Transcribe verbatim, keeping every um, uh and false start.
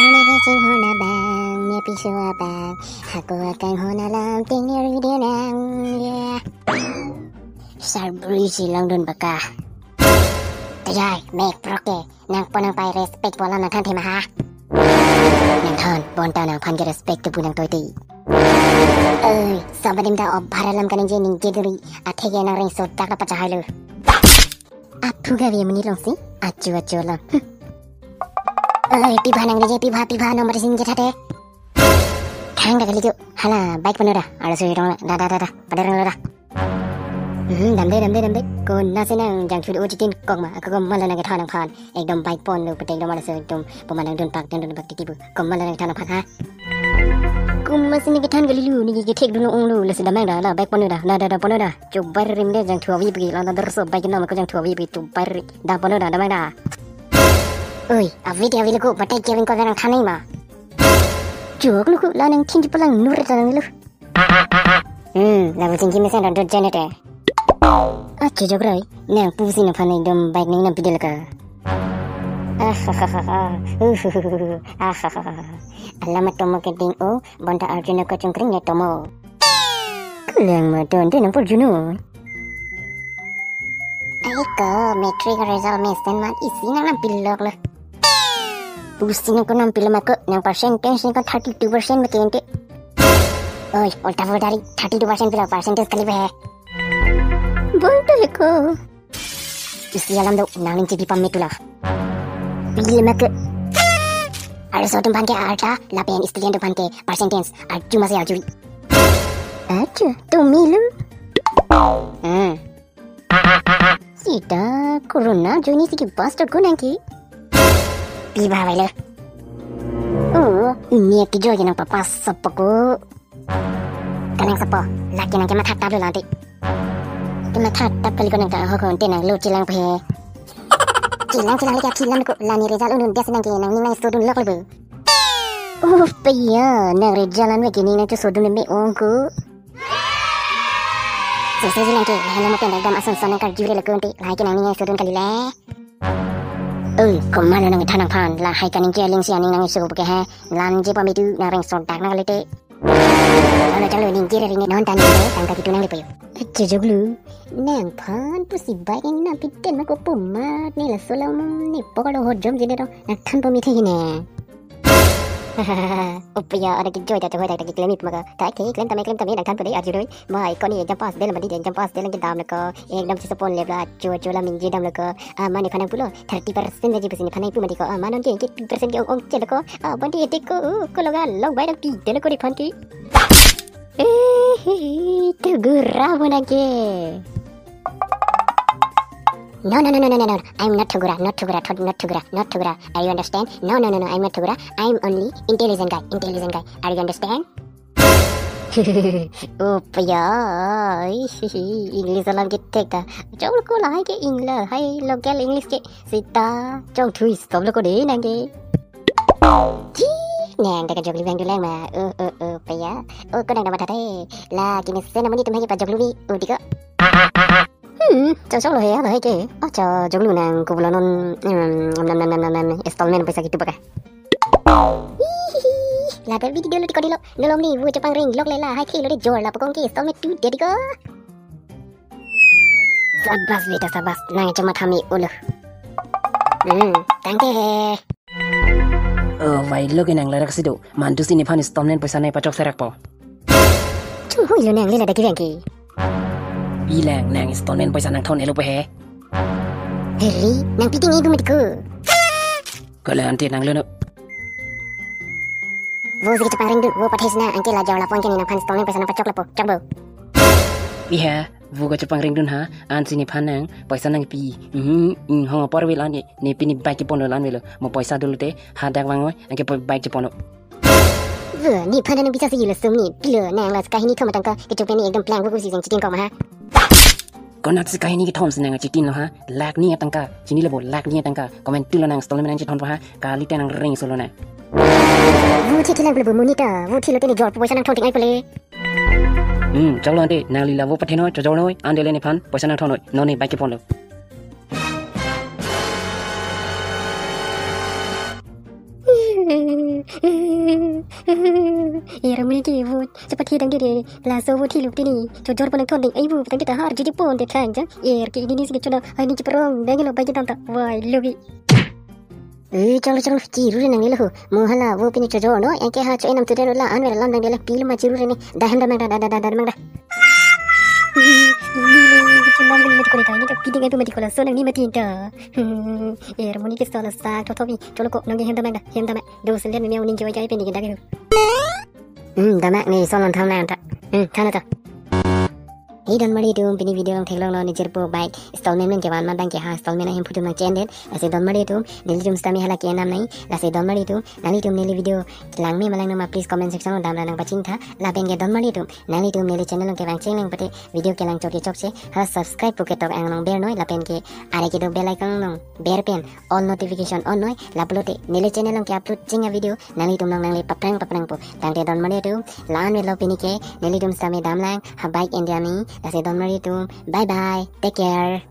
Hona kachinghon abang, ne piso abang, hako akanghon alam ting ne ri de nang, yeah. Sarbri si longdun baka. Tajai, mek prok ke, nangpo nangpai respect bola nangthan thema ha. Nangthan, bonta nangphan ke respect tu pu nangtoi te. Oi, sabadim ta obhar alam kaningje ningje duri, atheke nangrengso dak la pachahai lo. Aphu gave muni longsi, achu achu alam. Hmm. Oi, pi bha nangrengje, pi bha, pi bha, nomor sing je thate. Thang da kali jo, hala, bike pano da, ada sui rong da, da, da, da, pada rong da. Hmm, damde, damde, damde. Kona si nang jangchut o chitin kok ma, ako komat lo nangkethan nangphan. Ekdom bike pon lo, pute ekdom ada sui ekdom, poma nangdun pak, nangdun pak titi bu. Komat lo nangkethan nangphan ha. Komat si nangkethan kali lo, ne kethek dun ong lo, lasi damang da, la bike pano da, da, da, da, pano da. Chobai rim de jangthu avi pi, la na dorso bike no ma ko jangthu avi pi, chobai ri. Da pano da, damang da. Oi, avi de avi lo ko, batai kevin ko nangthan nai ma. Chok lo ko, la nangthin ji palang nur ta nang lo. Hmm, lapu chingki mesen randut jane te. Ache jok rai, nang pusi nangphan ekdom bike ning nang pidel ka. Ah, ha, ha, ha, ha. Uh, hu, hu, hu, hu. Ah, ha, ha, ha, ha. Alamat tomo ke ding o, bonta Arjun ko chungkring ne tomo. Kelang ma don de nang pur juno. Ai ko, matric result mesen man isi nang nang pilok lo. Pusi nang ko nang pilok ma ko, nang percentage nang ko thirty two percent ma kente. Oi, ulta pulta ri, thirty two percent pilo percentage kali be. Bonta he ko. Isi alam do, nang ning chibi pam metula. Pilok ma ko. Arloso atum aphan ke arta, lapen student atum aphan ke percentage, arju ma si arju. Acha, to milu. Hmm. Sita corona joini si ke bus to gunang ki. Pi bha vai le. Oh, ini ke joy nang papa sapa ko. Kanang sapa, laki nang kematha tap lo lanti. Kematha tap kali ko nang ta ho ko te nang lo chilang phe. Chilang chilang le ke chilang ko lani result un-un dia si nang ke nang ning nang sodun lok le bu. Oh, paya, nang result an we ke ning nang chosodun le me ong ko. Sese ji nang ke, lahai lo mo pen ekdom ason son nang karju re lo kunti, lahai ke nang ning sodun kali le. Oi, komat lo nangthan nangphan, lahai kaningje aling si aning nang isu ke he, lan je pamitu, nangrengso dak nang kali te. Chalo chalo ningje re ring non tan ningje, tangka kitu nang le payo. Acha jok lo, nangphan pusi bike nang piten ma ko pomat ne laso alam ne pokok lo hojom jine dong, nangthan pami the hine. Upaya ada ke joy ta joy ta ke claim it maka. Ta ke claim tame claim tame nangthan pade arju doi. Mai koni exam pass del madi exam pass del ke dam leko. Ekdom si sopon lebla chu chu la mingje dam leko. Ah, mane phanang pulo thirty percent aji pusi ne phanang pu madi ko. Ah, manon ke ke percent ke ong ong che leko. Ah, bandi ete ko, uh, ko loga log bai dam ti del ko di phan ti. Eh, he, he, thugura bona ke. No, no, no, no, no, no, no. I'm not Thugura, not Thugura, not Thugura, not Thugura. Are you understand? No, no, no, no, I'm not Thugura. I'm only intelligent guy, intelligent guy. Are you understand? Oh, paya. English alam ke thek ta. Chong lo ko lahai ke English, hai local English ke. Sita, chong thui stop lo ko de nang ke. Ji, nang dak jok li bang dulang ma. Oh, oh, oh, paya. Oh, ko nang damat hate. La, kini sen amani tum hai ke pajok lu ni. Oh, diko. Hmm, chok chok lo he, lo he ke. Acha, jok lu nang ko bulo non, em, nam, nam, installment paisa kitu baka. Hihihi. La, tel video lo tiko dilo. Nolom ni, vo chepang ring lok le la, hai thilo de jor la pokong ke installment tu de diko. Sabas beta sabas, nang cuma thami ulo. Hmm, tangke he. Oh, vai lo ke nang larak si do. Mantu si nephan installment paisa nangpachok serak po. Chu hui lo nang le la daki vang ke. Bilang nang installment paisa nangthon elo pe he. Heli, nang piting idu mediko. Kalau ante nang lo no. Vo si chepang ring dun, vo pathes na, anke la jaw lapon ke ni nangphan installment paisa nangpachok lapo, chok bo. Iya, vo ko chepang ring dun ha, ansi nephan nang, paisa nangpi. Mhm, mm, hong apor vel ane, ne pini bike pon lo lan velo, mo paisa dolo te, hadak vang oi, anke po bike pon lo. Vo, nephan nang bisa si lo sum ni, pilo nang la kahini thom tangka, kechok ni ekdom plang vo si jeng chitin kok ma ha. Konat si kahini kethom si nang chitin lo ha, lakh ni atangka, chini lo bo lakh ni atangka, comment tu lo nang installment nang chithon pa ha, kali te nangrengso lo nang. Vo thi thi lang pule bo monit ta, vo thi lo te ni jor paisa nangthon ting ai pule. Hmm, chok lo ante, nang lila vo pathen noi, chojor noi, andele nephan, paisa nangthon noi, non ne bike pon lo. Er amonit ke vote chepathi tangte de, laso vote thiluk tini chojor pon nangthonding ai bu tangte ta har jiji pon te thang jang. Er ke ini ni si ke chona ai ni cheparong dang lo bai ke tang ta wai lobi. Eh, chalo chalo, chiru re nangne lo. Mo hala vote pini chojor no, anke ha cho enam tu den la an vera lam dang de la pil ma chiru re ni. Da hem dam nang da da da da da nang da. Ni le ni ke chunam ni mati kore ta ni ta piding ai tu mati kola so nang ni mati ta. Hmm, er amonit ke sola sa tho tho bi. Cholo ko nang ke hem dam nang da, hem dam. Do sel den me uning ke wai jai pini ke da ke. Hmm, dam nang ni solon tham nang ta. Hmm, thana ta. Hey donmari atum, pini video along theklonglo, ne jirpo bike installment men kevan ma dang ke ha installment ahem phutum nang chen den. Lasi donmari atum, nelitum sitame hala ke enam nai. Lasi donmari atum, nanglitum neli video langme ma langno ma, please comment section along damra nangpachini tha. Lapen ke donmari atum, nanglitum neli channel along kevang chenglang pate video kelang chot ke chokche hala subscribe pu ketok ang along ber noi, lapen ke are kedo bell icon along ber pen all notification on noi, lapulote neli channel along ke-upload chingja video nanglitum along nangle paprang paprang po. Tangte donmari atum, la-an velo pini ke, nelitum sitame damlang ha bike India mi. Lasi donmari atum, bye bye, take care.